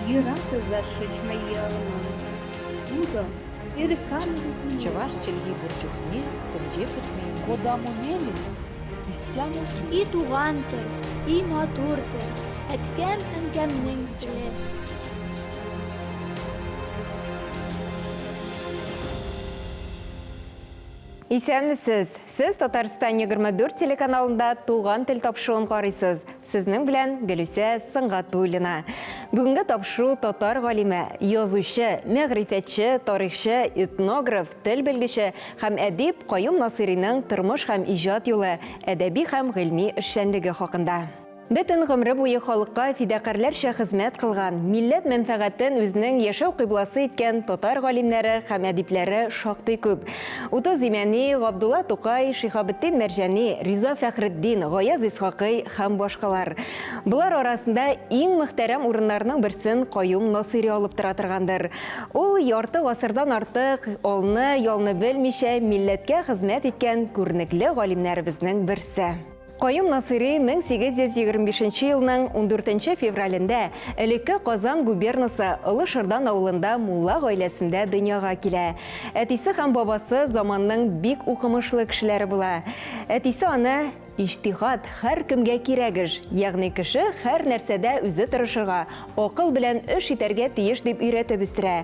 Йөрәк зашишмәйелмын. Путӑ, Чӑваш чӗлхи пур чухне тӗнче пӗтмен. Кодамо мелесь, истямо И туган тел, и матур тел, әткәм-әнкәмнең теле. Исәнмесез! Сез Татарстан 24 телеканалында Туган тел тапшыруын карыйсыз. Сезнең белән Гөлүсә Сөнгатуллина. Бүгенге тапшыру татар галиме, язучы, мәгърифәтче, тарихчы, этнограф, тел белгече һәм әдип Каюм Насыйриның тормыш һәм иҗат юлы, әдәби һәм гыйльми эшчәнлеге хакында. Бөтен гомре буе халыкка фидакарьләрчә хезмәт кылган, милләт мәнфәгатен үзенең яшәү кыйбласы иткән татар галимнәре һәм әдипләре шактый күп. 30 Имәни, Габдулла Тукай, Шиһабетдин Мәрҗани, Риза Фәхретдин, Гаяз Исхакый һәм башкалар. Болар арасында иң мөхтәрәм урыннарның берсен Каюм Насыйри алып тора торгандыр. Ул ярты гасырдан артык алны-ялны белмичә милләткә хезмәт иткән күренекле галимнәребезнең берсе. Каюм Насыйри 1825 нче елның ундүртенче февралендә элекке Казан губернасы Олы Шырдан авылында мулла гаиләсендә дөньяга килә. Әтисе һәм бабасы заманның бик укымышлы кешеләре була. Әтисе аны, Иҗтиһад, һәркемгә кирәк эш, ягъни кеше һәр нәрсәдә үзе тырышырга, акыл белән эш итәргә тиеш дип өйрәтеп үстерә.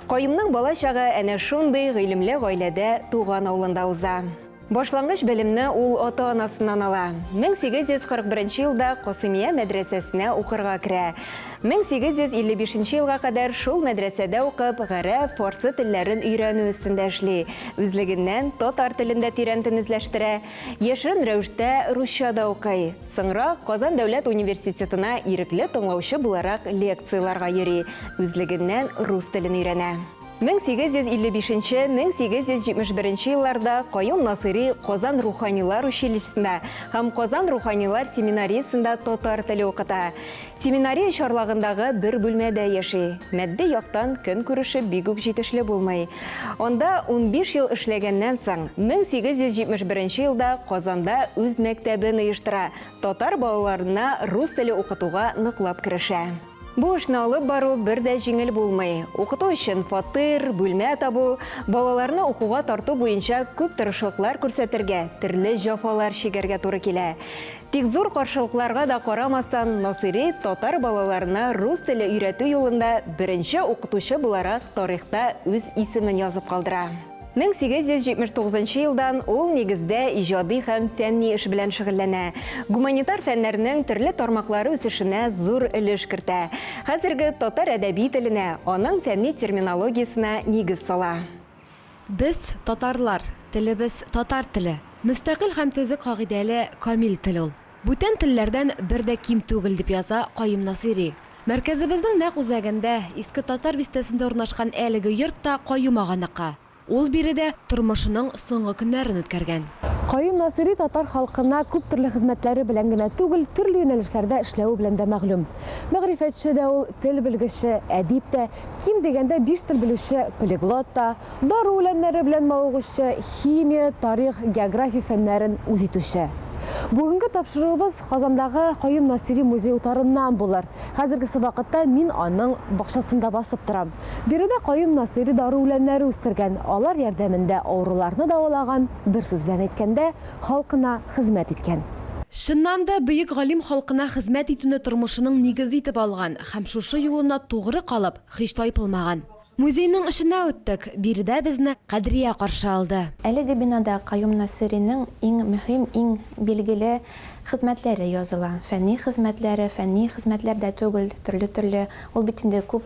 Каюмның балачагы әнә шундый гыйлемле гаиләдә, туган авылында уза. Башлангыч белемне ул ата-анасыннан ала. 1841 елда Касыймия мәдрәсәсенә укырга керә. 1855 елга кадәр шул мәдрәсәдә укып, гарәп, фарсы телләрен өйрәнү өстендә эшли. Үзлегеннән татар телен дә тирәнтен үзләштерә. Яшерен рәвештә русча да укый. Соңрак Казан дәүләт университетына ирекле тыңлаучы буларак лекцияләргә йөри, үзлегеннән рус телен өйрәнә. 1855 1871 елларда Каюм Насыйри Казан руханилар училищесында һәм Казан руханилар семинариясендә татар теле укыта. Семинария чарлагындагы бер бүлмәдә яши. Матди яктан көнкүреше бик үк җитешле булмый. Анда 15 ел эшләгәннән соң, 1871 елда Казанда үз мәктәбен оештыра, татар балаларына рус теле укытуга ныклап керешә. Бу эшне алып бару бер дә җиңел булмый. Укыту өчен фатир, бүлмә табу, балаларны укуга тарту буенча күп тырышлыклар күрсәтергә, төрле җәфалар чигәргә туры килә. Тик зур каршылыкларга да карамастан, Насыйри татар балаларына рус теле өйрәтү юлында беренче укытучы буларак тарихта үз исемен язып калдыра. 1879 елдан ул нигездә иҗади һәм фәнни эш белән шөгыльләнә. Гуманитар фәннәрнең төрле тармаклары үсешенә зур өлеш кертә. Хәзерге татар әдәби теленә, аның фәнни терминологиясенә нигез сала. Без, татарлар, телебез, татар теле. Мөстәкыйль һәм төзек кагыйдәле камил тел ул. Бүтән телләрдән бер дә ким түгел, дип яза Каюм Насыйри. Мәркәзебезнең нәкъ үзәгендә, Иске Татар бистәсендә урнашкан әлеге йорт та Каюм аганыкы. Ул биредә тормышының соңгы көннәрен үткәргән. Каюм Насыйри татар халкына күп төрле хезмәтләре белән генә түгел, төрле юнәлешләрдә эшләве белән дә мәгълүм. Мәгърифәтче дә ул, тел белгече, әдип тә, ким дигәндә биш тел белүче полиглот та, Дару үләннәре белән мавыгучы, химия, тарих, география фәннәрен үз итүче. Бүгенге тапшыруыбыз Казандагы Каюм Насыйри музей-утарыннан булыр. Хәзергесе вакытта мин аның бакчасында басып торам. Биредә Каюм Насыйри дару үләннәре үстергән, алар ярдәмендә авыруларны дәвалаган, бер сүз белән әйткәндә, халкына хезмәт иткән. Чыннан да, бөек галим халкына хезмәт итүне тормышының нигезе итеп алган һәм шушы юлына тугры калып, һич тайпылмаган. Музейның эченә үттек. Биредә безне Кадрия каршы алды. Әлеге бинада Каюм Насыйриның иң мөһим, иң билгеле хезмәтләре языла. Фәнни хезмәтләре, фәнни хезмәтләр дә түгел, төрле-төрле. Ул бит инде күп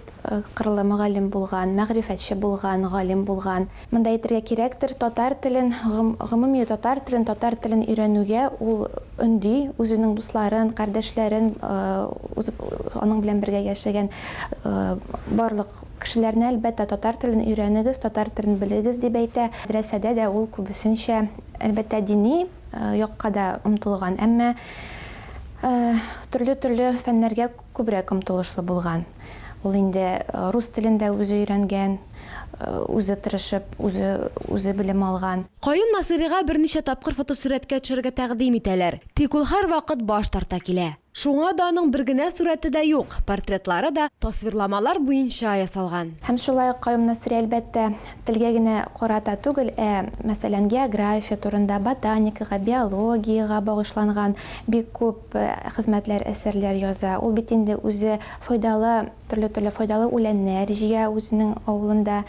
кырлы мөгаллим булган, мәгърифәтче булган, галим булган. Монда әйтергә кирәктер, татар телен, гомуми татар телен, татар телен өйрәнүгә ул өнди үзенең дусларын, кардәшләрен, аның белән бергә яшәгән барлык кешеләрне, әлбәттә, татар телен өйрәнегез, татар телен белегез дип әйтә. Мәдрәсәдә дә ул күбесенчә, әлбәттә, дини якка да омтылган, әмма төрле-төрле фәннәргә күбрәк омтылышлы булган. Ул инде рус телен дә үзе өйрәнгән, үзе тырышып, үзе үзе белем алган. Каюм Насыйрига берничә тапкыр фотосурәткә төшәргә тәкъдим итәләр. Тик ул һәрвакыт баш тарта килә. Шуңа да аның бер генә сурәте дә юк, портретлары да тасвирламалар буенча ясалган. Һәм шулай ук Каюм Насыйри, әлбәттә, телгә генә карата түгел, ә, мәсәлән, география турында, ботаникага, биологиягә багышланган бик күп хезмәтләр, әсәрләр яза. Ул бит инде үзе файдалы, төрле-төрле файдалы үләннәр җыя үзенең авылында,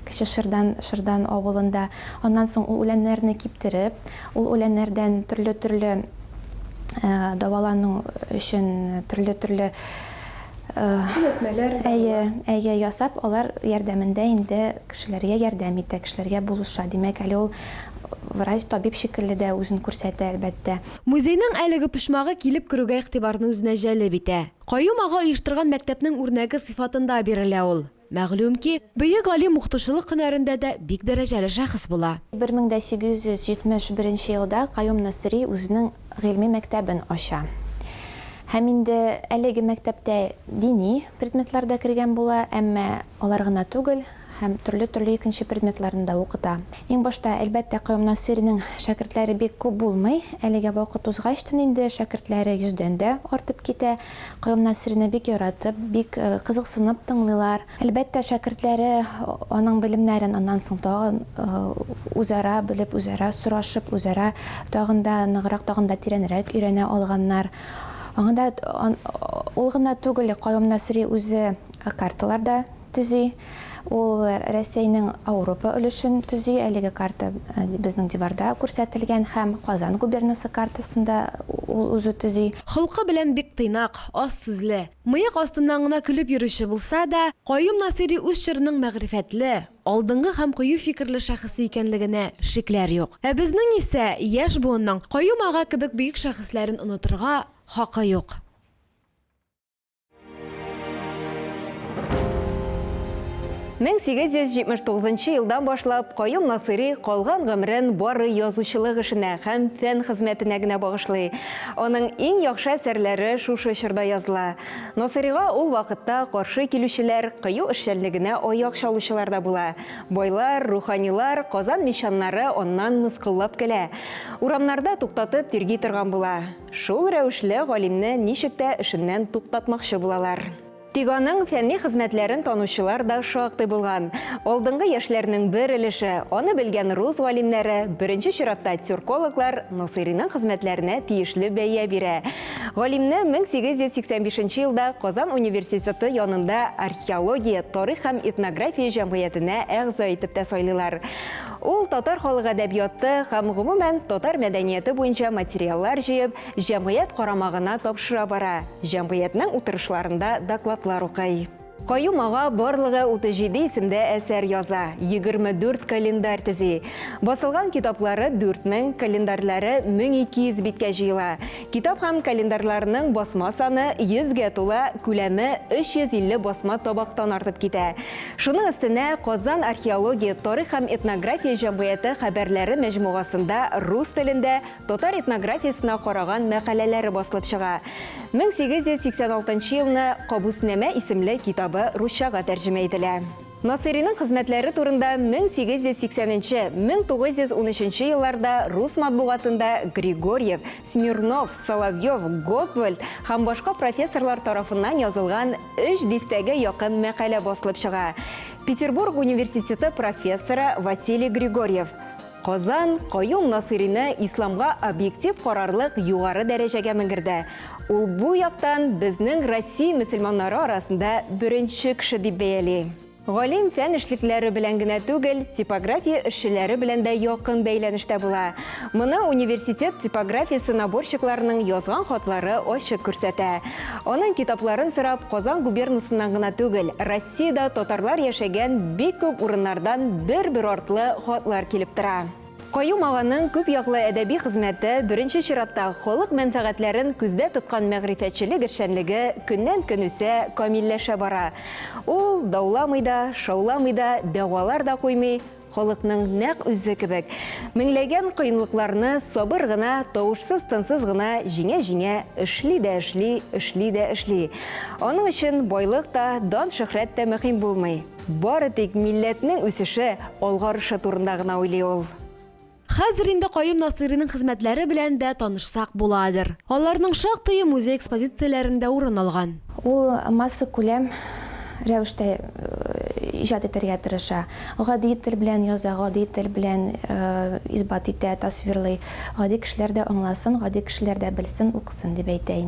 Кече Шырдан, Шырдан авылында. Аннан соң ул үләннәрне киптереп, ул үләннәрдән төрле-төрле дәвалану өчен төрле-төрле Төнәтмәләр әйе, әйе, ясап, алар ярдәмендә инде кешеләргә ярдәм итә, кешеләргә булыша. Димәк, әле ул врач, табиб шикелле дә үзен күрсәтә, әлбәттә. Музейның әлеге почмагы килеп керүгә игътибарны үзенә җәлеп итә. Каюм ага оештырган мәктәпнең үрнәге сыйфатында бирелә ул. Мәгълүм ки, бөек галим укытучылык һөнәрендә дә бик дәрәҗәле шәхес була. 1871 елда Каюм Насыйри үзенең гыйльми мәктәбен ача. Һәм инде әлеге мәктәптә дини предметлар да кергән була, әмма алар гына түгел, һәм төрле-төрле икенче предметларны да укыта. Иң башта, әлбәттә, Каюм Насыйриның шәкертләре бик күп булмый. Әлегә вакыт узгачтын инде шәкертләре йөздән дә артып китә. Каюм Насыйрины бик яратып, бик кызыксынып тыңлыйлар. Әлбәттә, шәкертләре аның белемнәрен аннан соң тагын үзара белеп, үзара сорашып, үзара тагын да ныграк, тагын да тирәнрәк өйрәнә алганнар. Аңа да ул гына түгел, Каюм Насыйри үзе карталар да төзи. Ул Рәсәйнең Ауропа өлешен төзи. Әлеге карта безнең диварда күрсәтелгән һәм Казан губернасы картасын да ул үзе төзи. Холкы белән бик тыйнак, аз сүзле, мыек астыннан гына көлеп йөрүче булса да, Каюм Насыйри үз чорының мәгърифәтле, алдынгы һәм кыю фикерле шәхесе икәнлегенә шикләр юк. Ә безнең исә, яшь буынның, Каюм ага кебек бөек шәхесләрен онытырга хакы юк. 1879 елдан башлап Каюм Насыйри калган гомерен бары язучылык эшенә һәм фән хезмәтенә генә багышлый. Аның иң яхшы әсәрләре шушы чорда языла. Насыйрига ул вакытта каршы килүчеләр, кыю эшчәнлегенә аяк чалучылар да була. Байлар, руханилар, Казан мещаннары аннан мыскыллап көлә. Урамнарда туктатып тирги торган була. Шул рәвешле галимне ничек тә эшеннән туктатмакчы булалар. Тик аның фәнни хезмәтләрен танучылар да шактый булган. Алдынгы яшьләрнең бер өлеше, аны белгән рус галимнәре, беренче чиратта тюркологлар Насыйриның хезмәтләренә тиешле бәя бирә. Галимне 1885 елда Казан университеты янында археология, тарих һәм этнография җәмгыятенә әгъза итеп тә сайлыйлар. Ул татар халык әдәбияты һәм, гомумән, татар мәдәнияте буенча материаллар җыеп, җәмгыять карамагына тапшыра бара, җәмгыятьнең утырышларында докладлар укый. Каюм ага барлыгы 37 исемдә әсәр яза, 24 календарь төзи. Басылган китаплары 4000, календарьлары 1200 биткә җыела. Китап һәм календарьларның басма саны 100 гә тула, күләме 350 басма табактан артып китә. Шуның өстенә Казан археология, тарих һәм этнография җәмгыяте хәбәрләре мәҗмугасында рус телендә Татар этнографиясенә караган мәкаләләре басылып чыга. 1886 елны Кабуснамә исемле китабы русчага тәрҗемә ителә. Насыйриның хезмәтләре турында 1880 нче, 1913 елларда рус матбугатында Григорьев, Смирнов, Соловьев, Готвальд һәм башка профессорлар тарафыннан язылган өч дистәгә якын мәкалә басылып чыга. Петербург университеты профессоры Василий Григорьев, Казан Каюм Насыйрины исламга объектив карарлык югары дәрәҗәгә менгерде. Ул бу яктан безнең Россия мөселманнары арасында беренче кеше дип бәяли. Галим фән эшлекләре белән генә түгел, типография эшчеләре белән дә якын бәйләнештә була. Моны университет типографиясе наборщикларының язган хатлары ачык күрсәтә. Аның китапларын сорап, Казан губернасыннан гына түгел, Россиядә татарлар яшәгән бик күп урыннардан бер-бер артлы хатлар килеп тора. Каюм аганың күп яклы әдәби хезмәте, беренче чиратта, халык мәнфәгатьләрен күздә тоткан мәгърифәтчелек эшчәнлеге көннән-көн үсә, камилләшә бара. Ул дауламый да, шауламый да, дәгъвалар да куймый, Халыкның нәкъ үзе кебек, меңләгән кыенлыкларны сабыр гына, тавышсыз-тынсыз гына җиңә-җиңә эшли дә эшли, эшли дә эшли. Аның өчен байлык та, дан-шөһрәт тә мөһим булмый. Бары тик милләтнең үсеше, алгарышы турында гына уйлый ул. Хәзер инде Каюм Насыйриның хезмәтләре белән дә танышсак буладыр. Аларның шактые музей экспозицияләрендә урын алган. Ул массакүләм рәвештә иҗат итәргә тырыша. Гади тел белән яза, гади тел белән исбат итә, тасвирлый. Гади кешеләр дә аңласын, гади кешеләр дә белсен, укысын дип әйтә.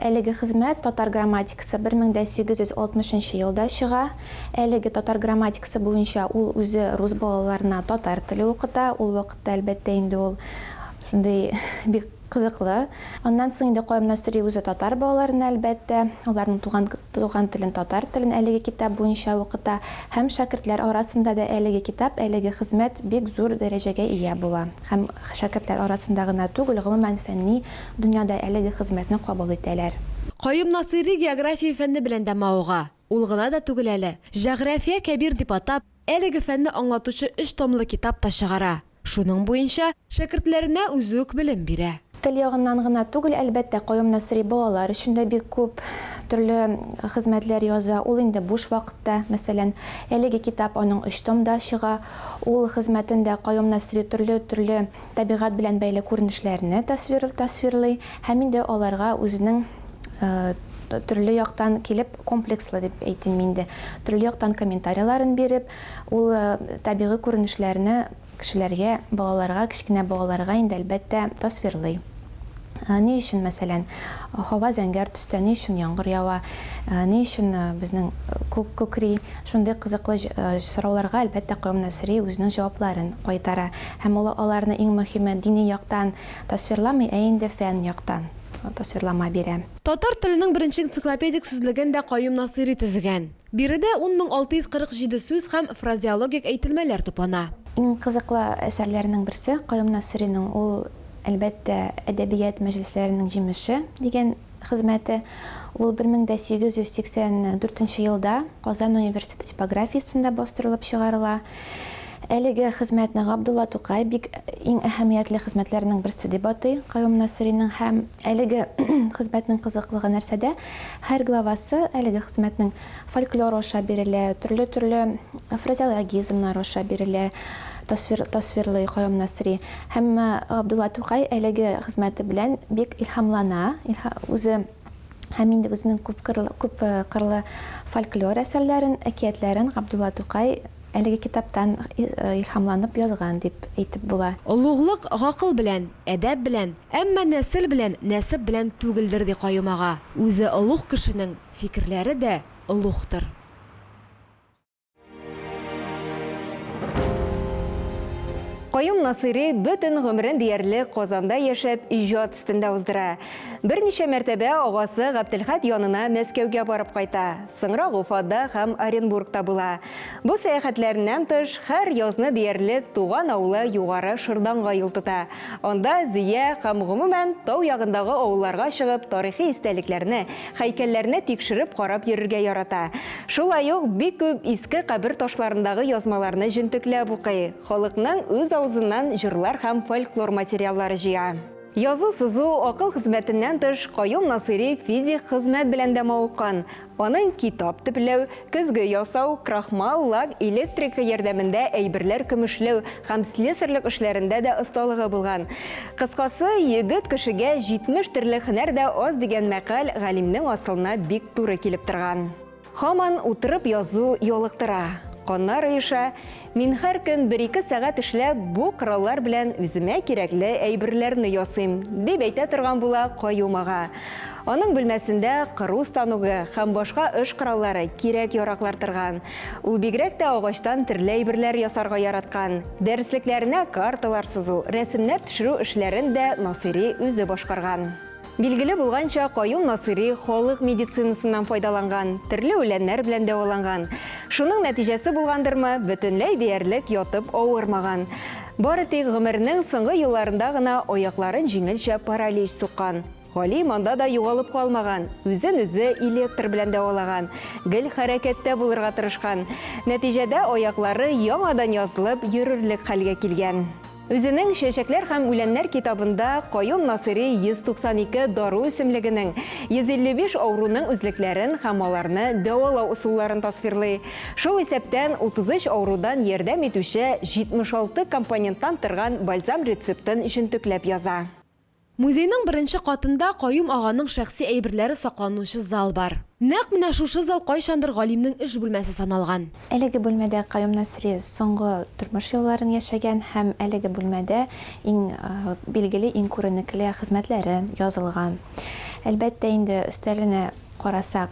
Әлеге хезмәт Татар грамматикасы 1860 нчы елда чыга. Әлеге татар грамматикасы буенча ул үзе рус балаларына татар теле укыта. Ул вакытта, әлбәттә инде, ул шундый бик кызыклы. Аннан соң инде Каюм Насыйри үзе татар балаларына, әлбәттә, аларның туган туган телен, татар телен әлеге китап буенча укыта. Һәм шәкертләр арасында да әлеге китап, әлеге хезмәт бик зур дәрәҗәгә ия була. Һәм шәкертләр арасында гына түгел, гомумән, фәнни дөньяда әлеге хезмәтне кабул итәләр. Каюм Насыйри география фәне белән дә мавыга. Ул гына да түгел әле, Җәгърафия кәбир дип атап, әлеге фәнне аңлатучы өч томлы китап та чыгара. Шуның буенча шәкертләренә үзе үк белем бирә. Тел ягыннан гына түгел, әлбәттә, Каюм Насыйри балалар өчен дә бик күп төрле хезмәтләр яза. Ул инде буш вакытта, мәсәлән, әлеге китап аның өч томда чыга. Ул хезмәтендә Каюм Насыйри төрле-төрле табигать белән бәйле күренешләрне тасвир тасвирлый һәм инде аларга үзенең төрле яктан килеп, комплекслы дип әйтим инде, төрле яктан комментарийларын биреп, ул табигый күренешләрне кешеләргә, балаларга, кечкенә балаларга инде, әлбәттә, тасвирлый. Ни өчен, мәсәлән, һава зәңгәр төстә, ни өчен яңгыр ява, ни өчен безнең күк күкри, шундый кызыклы сорауларга, әлбәттә, Каюм Насыйри үзенең җавапларын кайтара. Һәм ул аларны иң мөһиме дини яктан тасвирламый, ә инде фән яктан тасвирлама бирә. Татар теленең беренче энциклопедик сүзлеген дә Каюм Насыйри төзегән. Биредә 10647 сүз һәм фразеологик әйтелмәләр туплана. Иң кызыклы әсәрләренең берсе Каюм Насыйриның ул, әлбәттә, Әдәбият мәҗлесләренең җимеше дигән хезмәте. Ул 1884 нче елда Казан университеты типографиясендә бастырылып чыгарыла. Әлеге хезмәтне Габдулла Тукай бик иң әһәмиятле хезмәтләренең берсе дип атый Каюм Насыйриның һәм әлеге хезмәтнең кызыклыгы нәрсәдә? Һәр главасы әлеге хезмәтнең фольклор аша бирелә, төрле-төрле фразеологизмнар аша бирелә, тасвир, тасвирлый Каюм Насыйри. Һәм Габдулла Тукай әлеге хезмәте белән бик илһамлана, илһа, үзе һәм инде үзенең күп кырлы, күп кырлы фольклор әсәрләрен, әкиятләрен Габдулла Тукай әлеге китаптан илһамланып язган дип әйтеп була. Олуглык гакыл белән, әдәп белән, әмма нәсел белән, нәсеп белән түгелдер, ди Каюм ага. Үзе олуг кешенең фикерләре дә олугтыр. Каюм Насыйри бөтен гомерен диярлек Казанда яшәп, иҗат өстендә уздыра. Берничә мәртәбә агасы Габделхәт янына Мәскәүгә барып кайта. Соңрак Уфада һәм Оренбургта була. Бу сәяхәтләреннән тыш, һәр язны диярлек туган авылы Югары Шырданга юл тота. Анда Зөя һәм, гомумән, тау ягындагы авылларга чыгып, тарихи истәлекләрне, һәйкәлләрне тикшереп карап йөрергә ярата. Шулай ук бик күп иске кабер ташларындагы язмаларны җентекләп укый, халыкның үз авызыннан җырлар һәм фольклор материаллары җыя. Язу-сызу, акыл хезмәтеннән тыш, Каюм Насыйри физик хезмәт белән дә мавыккан. Аның китап төпләү, көзге ясау, крахмал, лак, электрика ярдәмендә әйберләр көмешләү һәм слесарьлык эшләрендә дә осталыгы булган. Кыскасы, егет кешегә 70 төрле һөнәр дә аз дигән мәкаль галимнең асылына бик туры килеп торган. Һаман утырып язу ялыктыра. Каннар оеша. Мин һәр көн бер-ике сәгать эшләп, бу кораллар белән үземә кирәкле әйберләрне ясыйм, дип әйтә торган була Каюм ага. Аның бүлмәсендә кыру станогы һәм башка эш кораллары, кирәк-яраклар торган. Ул бигрәк тә агачтан төрле әйберләр ясарга яраткан. Дәреслекләренә карталар сызу, рәсемнәр төшерү эшләрен дә Насыйри үзе башкарган. Билгеле булганча, Каюм Насыйри халык медицинасыннан файдаланган, төрле үләннәр белән дәваланган. Шуның нәтиҗәсе булгандырмы, бөтенләй диярлек ятып авырмаган. Бары тик гомеренең соңгы елларында гына аякларын җиңелчә паралич суккан. Галим анда да югалып калмаган, үзен-үзе электр белән дәвалаган, гел хәрәкәттә булырга тырышкан. Нәтиҗәдә аяклары яңадан язылып, йөрерлек хәлгә килгән. Үзенең Чәчәкләр һәм үләннәр китабында Каюм Насыйри 192 дару үсемлегенең, 155 авыруның үзлекләрен һәм аларны дәвалау ысулларын тасвирлый. Шул исәптән 33 авырудан ярдәм итүче 76 компоненттан торган бальзам рецептын җентекләп яза. Музейның беренче катында Каюм аганың шәхси әйберләре сакланучы зал бар. Нәкъ менә шушы зал кайчандыр галимнең эш бүлмәсе саналган. Әлеге бүлмәдә Каюм Насыйри соңгы тормыш елларын яшәгән һәм әлеге бүлмәдә иң билгеле, иң күренекле хезмәтләре язылган. Әлбәттә инде, өстәленә карасак,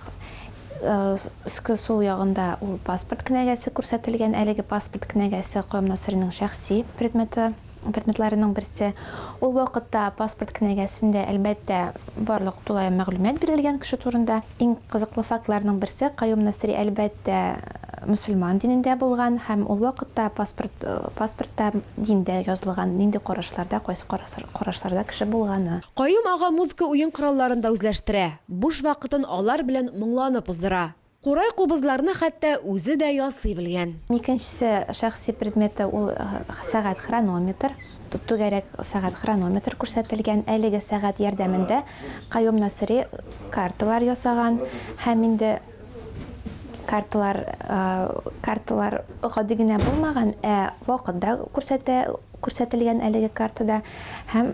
өске сул ягында ул паспорт кенәгәсе күрсәтелгән. Әлеге паспорт кенәгәсе Каюм Насыйриның шәхси предметы. Предметларының берсе. Ул вакытта паспорт кенәгәсендә, әлбәттә, барлык тулаем мәгълүмат бирелгән кеше турында. Иң кызыклы фактларның берсе, Каюм Насыйри, әлбәттә, мөселман динендә булган һәм ул вакытта паспорт, паспортта диндә язылган, нинди карашларда, кайсы карашларда кеше булганы. Каюм ага музыка уен коралларын да үзләштерә, буш вакытын алар белән моңланып уздыра. Курай-кубызларны хәтта үзе дә ясый белгән. Икенчесе шәхси предметы, ул сәгать хронометр. Түгәрәк сәгать хронометр күрсәтелгән. Әлеге сәгать ярдәмендә Каюм Насыйри карталар ясаган һәм инде карталар карталар гади генә булмаган, ә вакыт да күрсәтә күрсәтелгән әлеге картада һәм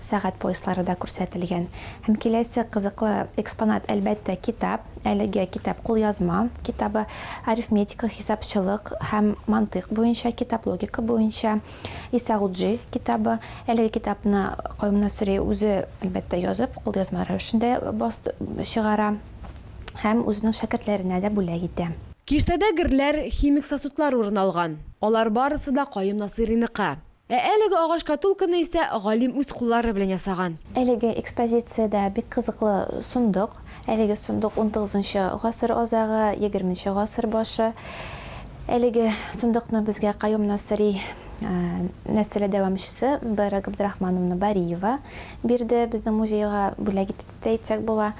сәгать пояслары да күрсәтелгән. Һәм киләсе кызыклы экспонат, әлбәттә, китап. Әлеге китап кулъязма китабы, арифметика, хисапчылык һәм мантыйк буенча китап, логика буенча Исагуджи китабы. Әлеге китапны Каюм Насыйри үзе, әлбәттә, язып, кулъязма рәвешендә чыгара һәм үзенең шәкертләренә дә бүләк итә. Киштәдә герләр, химик сосудлар урын алган. Алар барысы да Каюм Насыйриныкы. Ә әлеге агач шкатулканы исә галим үз куллары белән ясаган. Әлеге экспозициядә бик кызыклы сундук. Әлеге сундук унтугызынчы гасыр азагы, егерменче гасыр башы. Әлеге сундукны безгә Каюм Насыйри нәселе дәвамчысы Бэра Габдрахмановна Бариева бирде, безнең музейга бүләк итте дип тә әйтсәк була.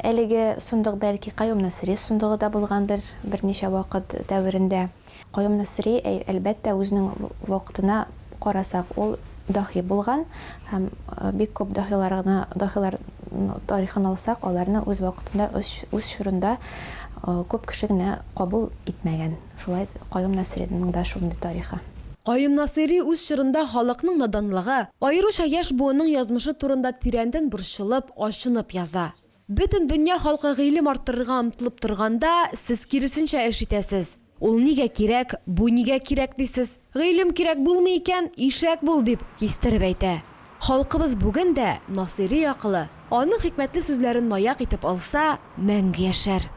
Әлеге сундук бәлки Каюм Насыйри сундугы да булгандыр берничә вакыт дәверендә. Каюм Насыйри, әлбәттә, үзенең вакытына карасак, ул даһи булган һәм бик күп даһиларны, даһилар тарихын алсак, аларны үз вакытында, үз чорында күп кеше генә кабул итмәгән. Шулай Каюм Насыйриның да шундый тарихы. Каюм Насыйри үз чорында халыкның наданлыгы, аеруча яшь буынның язмышы турында тирәнтен борчылып, ачынып яза. Бөтен дөнья халкы гыйлем арттырырга омтылып торганда, сез киресенчә эш итәсез. Ул нигә кирәк, бу нигә кирәк дисез. Гыйлем кирәк булмый икән, ишәк бул, дип кистереп әйтә. Халкыбыз бүген дә Насыйри акылы, аның хикмәтле сүзләрен маяк итеп алса, мәңге яшәр.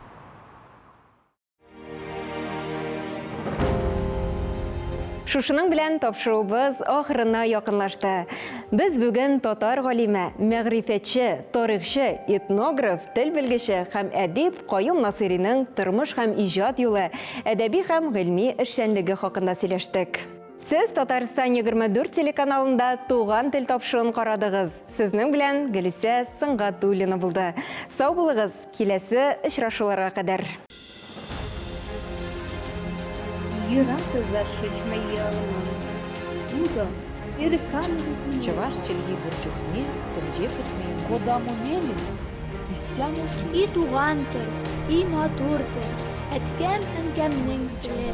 Шушының белән тапшыруыбыз ахырына якынлашты. Без бүген татар галиме, мәгърифәтче, тарихчы, этнограф, тел белгече һәм әдип Каюм Насыйриның тормыш һәм иҗат юлы, әдәби һәм гыйльми эшчәнлеге хакында сөйләштек. Сез Татарстан 24 телеканалында Туган тел тапшыруын карадыгыз. Сезнең белән Гөлүсә Сөнгатуллина булды. Сау булыгыз, киләсе очрашуларга кадәр. Чӑваш чӗлхи пур чухне тӗнче пӗтмен. Кодамо мелесь, истямо И туган тел, и матур тел, әткәм-әнкәмнең теле.